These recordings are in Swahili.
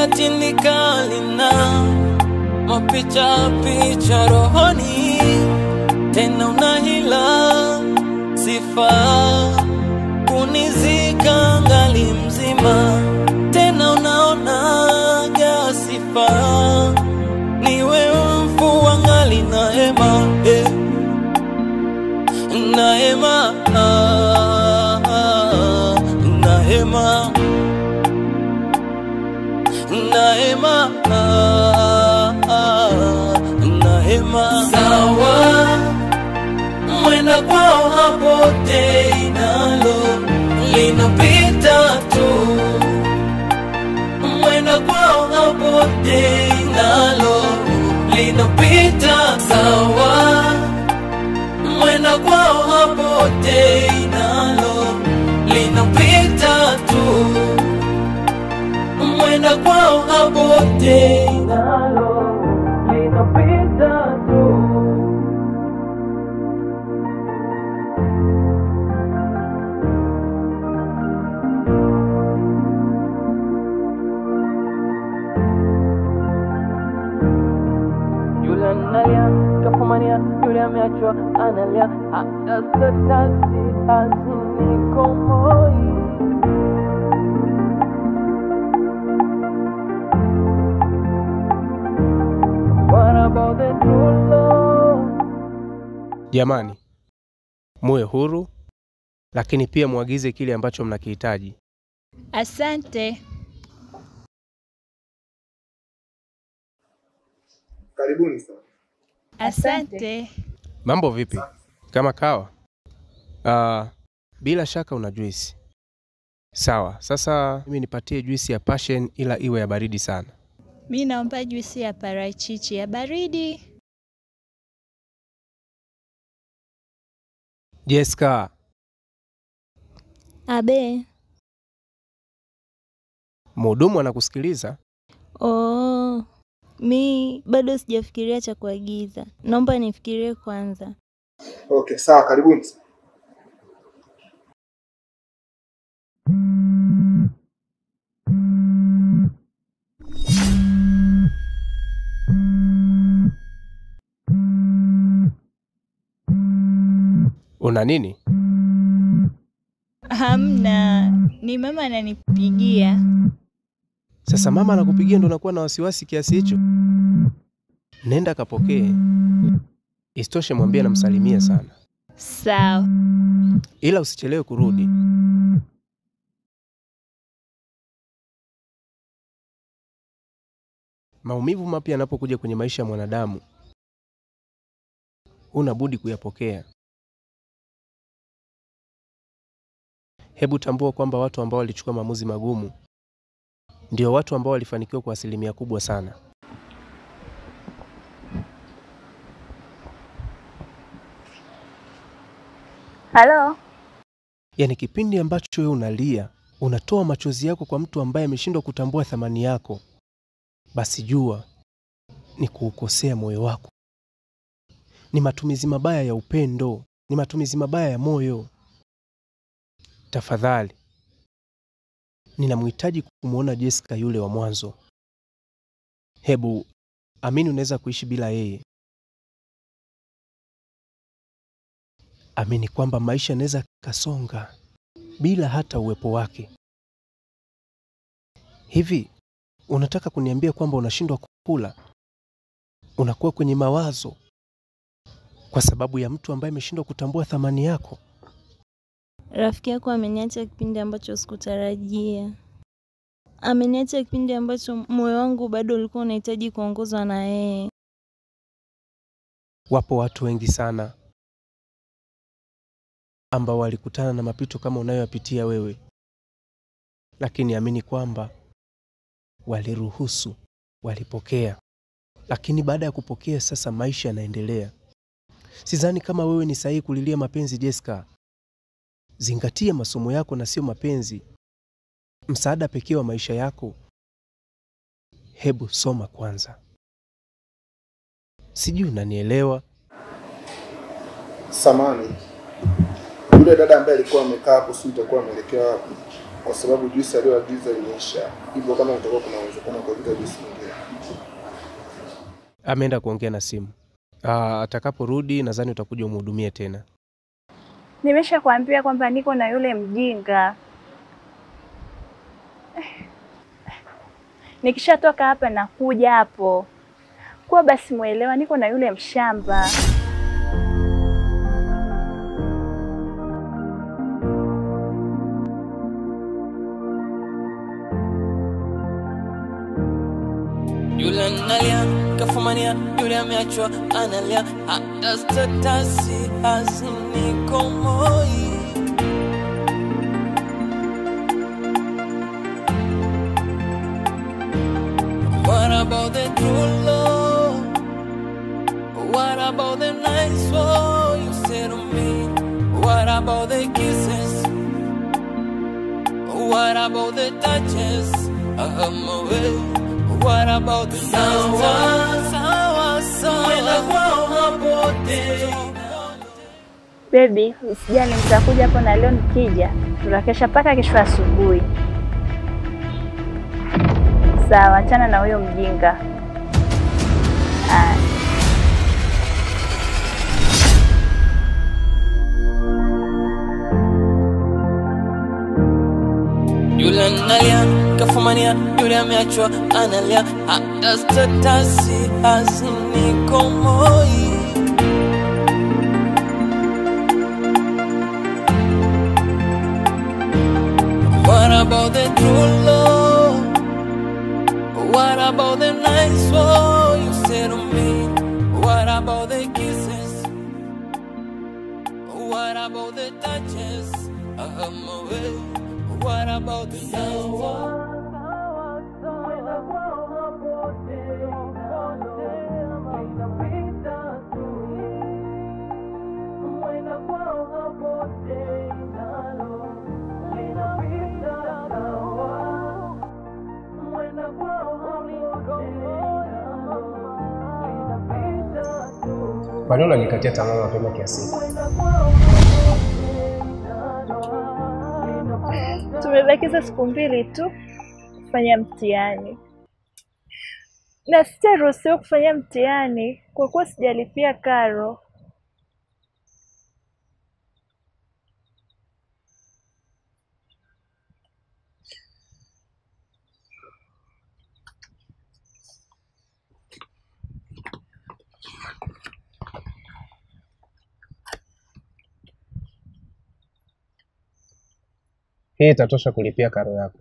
Dunia tindikali na mapicha picha rohoni, tena unahila sifa kunizika ngali mzima, tena unaonaga sifa niwe mfu wangali na hema, na hema, na hema, na hema, na hema. Sawa mwenda kwao hapotei, nalo linapita tu. Mwenda kwao hapotei, nalo linapita. Sawa mwenda kwao hapotei, nalo linapita tu. Mwenda kwao hapotei, nalo linapita tu. Yule analia kafumania, yule ameachwa analia, hata statasi asinikomoi. What about the true love? Jamani, muwe huru, lakini pia muagize kile ambacho mnakihitaji. Asante. Karibuni sana. Asante. Mambo vipi? Kama kawa? Bila shaka una juisi. Sawa, sasa mimi nipatie juisi ya passion ila iwe ya baridi sana. Mimi naomba juisi ya parachichi ya baridi. Jessica. Abe. Mhudumu anakusikiliza. Oh, mi bado sijafikiria cha kuagiza. Naomba nifikirie kwanza. Okay, sawa, karibuni. Una nini? Hamna, ni mama ananipigia. Sasa mama anakupigia ndo unakuwa na wasiwasi kiasi hicho? Nenda kapokee. Isitoshe mwambie namsalimia sana. Sawa. Ila usichelewe kurudi. Maumivu mapya yanapokuja kwenye maisha ya mwanadamu, huna budi kuyapokea. Hebu tambua kwamba watu ambao walichukua maamuzi magumu ndio watu ambao walifanikiwa kwa asilimia kubwa sana. Halo. Yaani kipindi ambacho wewe unalia, unatoa machozi yako kwa mtu ambaye ameshindwa kutambua thamani yako, basi jua ni kuukosea moyo wako. Ni matumizi mabaya ya upendo, ni matumizi mabaya ya moyo. Tafadhali, ninamhitaji kumuona Jessica yule wa mwanzo. Hebu amini unaweza kuishi bila yeye. Amini kwamba maisha yanaweza kasonga bila hata uwepo wake. Hivi unataka kuniambia kwamba unashindwa kula? Unakuwa kwenye mawazo kwa sababu ya mtu ambaye ameshindwa kutambua thamani yako? Rafiki yako ameniacha kipindi ambacho sikutarajia. Ameniacha kipindi ambacho moyo wangu bado ulikuwa unahitaji kuongozwa na yeye. Wapo watu wengi sana ambao walikutana na mapito kama unayoyapitia wewe, lakini amini kwamba waliruhusu, walipokea. Lakini baada ya kupokea sasa maisha yanaendelea. Sidhani kama wewe ni sahihi kulilia mapenzi Jessica. Zingatia masomo yako na sio mapenzi. Msaada pekee wa maisha yako, hebu soma kwanza. Sijui unanielewa. Samani, Yule dada ambaye alikuwa amekaa hapo sio itakuwa ameelekea wapi? Kwa sababu juisi aliyoagiza imeisha. Hivyo kama kutakuwa kuna uwezekano kwa kuagiza juisi nyingine. Ameenda kuongea na simu. Atakaporudi nadhani utakuja umhudumie tena. Nimeshakwambia kwamba niko na yule mjinga. Nikishatoka hapa nakuja hapo. Kwa basi muelewa, niko na yule mshamba. Yule analia, kafumania, yule ameachwa analia, hata status hazinikomoi. What about the true love? What about the nice words you said to me? What about the kisses? What about the touches? I'm away. What about the sawa sawa sawa hapote? Baby, usijali, nitakuja hapo na leo nikija tutakesha mpaka kesho asubuhi. Sawa, achana na huyo mjinga. Yule analia, kafumania, yule ameachwa analia, hata status hazinikomoi. What about the true love? What about the nice words you said to me? What about the kisses? What about the touches? I'm away. What about the sawa? Kwa nini unanikatia tamaa mapema kiasi hiki? Tumebakiza siku 2 tu kufanya mtihani. Na sitaruhusiwa kufanya mtihani kwa kuwa sijalipia karo. Hii itatosha kulipia karo yako.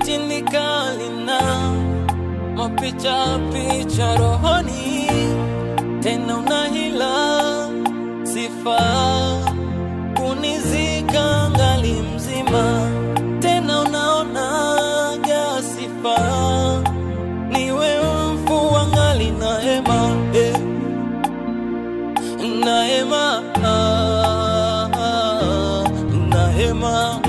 Tindikali na mapicha picha rohoni, tena unahila sifa kunizika ngali mzima, tena unaonaga sifa niwe mfu wangali na hema, na hema, na hema,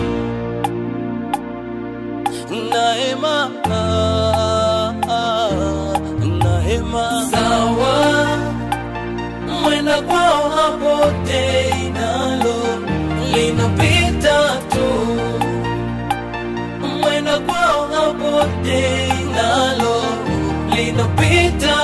na hema, na hema. Sawa. hapotei, nalo linapita tu. Mwenda kwao hapotei, nalo linapita.